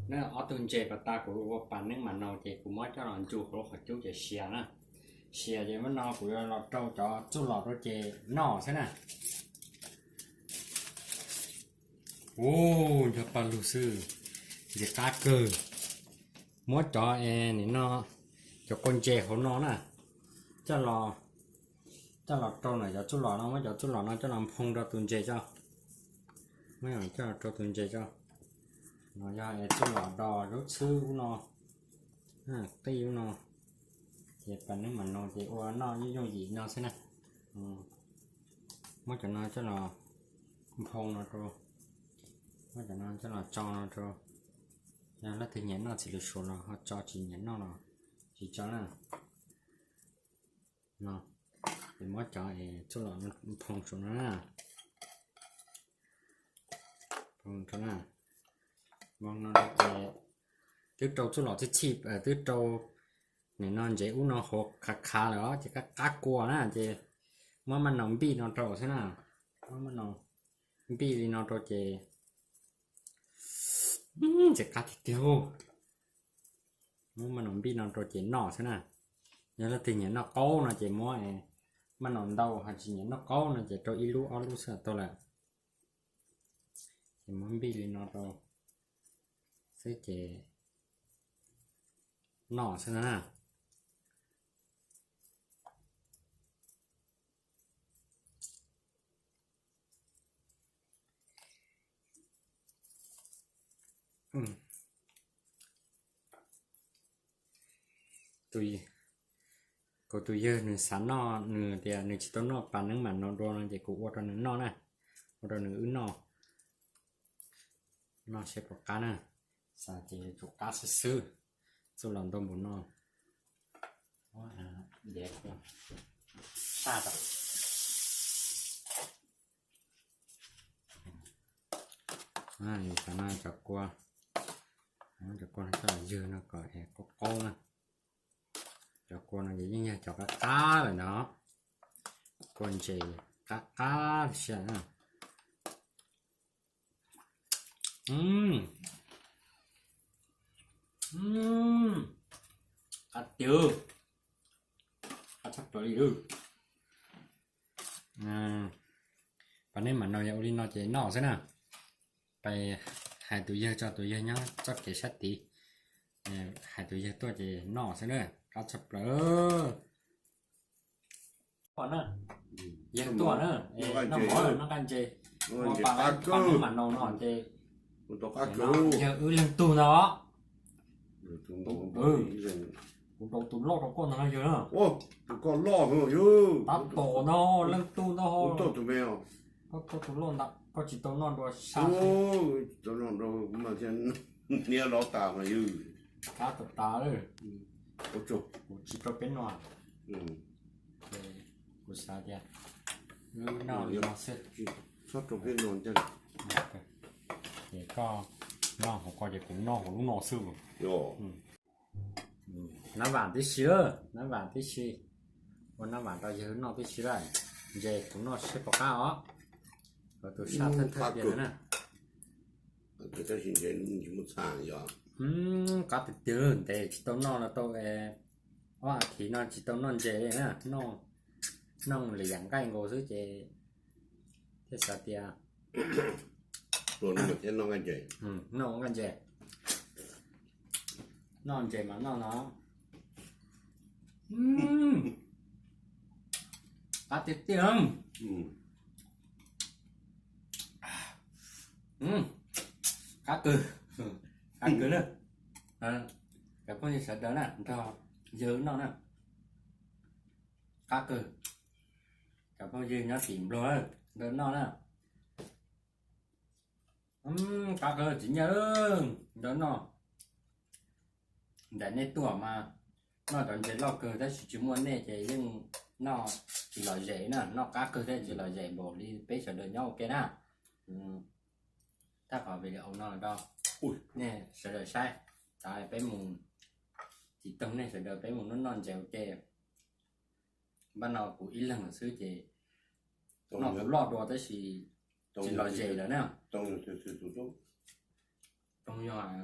Ob tug ntses pas tas kuv ua pas neeb mas no ces kuv muab coj los ntsu hauv lub qhov cub ces sia na. Sia ces muab no kuv yuav los rau cov txuj lom rau ces noj xwb na. Ub, nco paj lug xwb, ntxim qab kawg. Muab cov es nim no cov kua ntses hauv no na, coj los, coj los rau ntawm cov txuj lom no, muab cov txuj lom no coj los nphoo rau tus ntses tso. Muab coj los rau tus ntses tso. No yog es txuj lom dos lub txhwb ub no, qij ub no, ces pas neeb mas no ces ua noj yooj yooj yim no xwb na. Muab cov no coj los nphoo no rau, muab cov no coj los tso no rau. Yog leej twg nyiam noj txiv lws suav los ho tso, tsis nyiam noj los tsis tso na. No, ces muab cov es txuj lom no nphoo saum no na. Nphoo rau na. Nphoo no rau ces twb rau txuj lom txhij txhij, twb rau nim no ntses ub no hauv khav khav lawm os, ces qab qab kua na ces muab maj naus npij no rau xwb na. Muab maj naus npij li no rau ces ntxim qab tiag tiag. Muab maj naus npij no rau ces noj xwb na. Yog leej twg nyiam noj qaub no ces muab maj naus ntau, ho tsis nyiam noj qaub no ces rau ib lub ob lub xwb tau lawm. Ces muab npij li no rau xwb ces noj xwb na. Kuv tus yawg nws xav noj, nws tias nws tsis tau noj pas neeb mam no dua no ces kuv ua rau nws noj na, ua rau nws wb noj, noj seb puas qab na. Xav ces yuav tsum qab xwb xwb, txuj lom ntau npaum no. Yus xav no cov kua, cov kua no coj los ywg no kom qaub qaub na. Cov kua no ces yeej yog cov qab qab lawm ntag, kua ntses qab qab li siab na. Qab tiag, qab tshaj plaws li. Pas neeb mam no yog ua li no ces noj xwb na. Pais hais tus yawg tso, tus yawg nyob txoj kev sab tid, hais tus yawg tuaj ces noj xwb na, qab tshaj plaws. Yawg tuaj na, noj mov noj nqaij ntses, ua pas neeb mam no no ces yawg wb leej tug ntag. Kuv rau tus loj rau koj ntag no yawg na. Tus koj loj, tab tom ntag, leej tug ntag. Koj tus loj ntag, koj tsis tau noj dua sab, niab lov tas mas yog qab tas tas lawm. Kuv tsis rau peb noj, kuv xav tias wb noj li no xwb, txhob rau peb noj ntag. Ces koj noj hauv ko ces kuv noj hauv lub no xwb. Nab vam tib si, nab vam tib si, ua nab vam rau yawg noj tib si lawm. Ntses kuv noj seb puas qab os, tus sab thawj thawj tiag na. Qab tiag tiag, ntev tsis tau noj los tau ob as thiv no tsis tau noj ntses li na, noj li yam nqaij nkaus xwb ces thiaj xav tias noj nqaij ntses, noj ntses mas noj no. Qab tiag tiag, qab kawg, qab kawg na. Cov phooj ywg sawv daws na, nrog yawg noj na, qab kawg. Cov phooj ywg nyob tim Nplog, nrog noj na. Qab kawg txiv Nyiaj, nrog noj. Nram nej tuaj mas noj cov ntses loj kawg tab sis tsis muaj nej ces yeej noj tsis lom zem na, noj qab kawg thiab tsis lom zem npaum li peb sawv daws nyob ua ke na. Thaj qhov video no rau nej sawv daws saib, peb mus tsis toog nej sawv daws, peb mus noj noj ntses ua ke. Npaj no kuv ib leeg xwb ces noj kuv loj dua tab sis tsis lom zem lawm na. Toog yog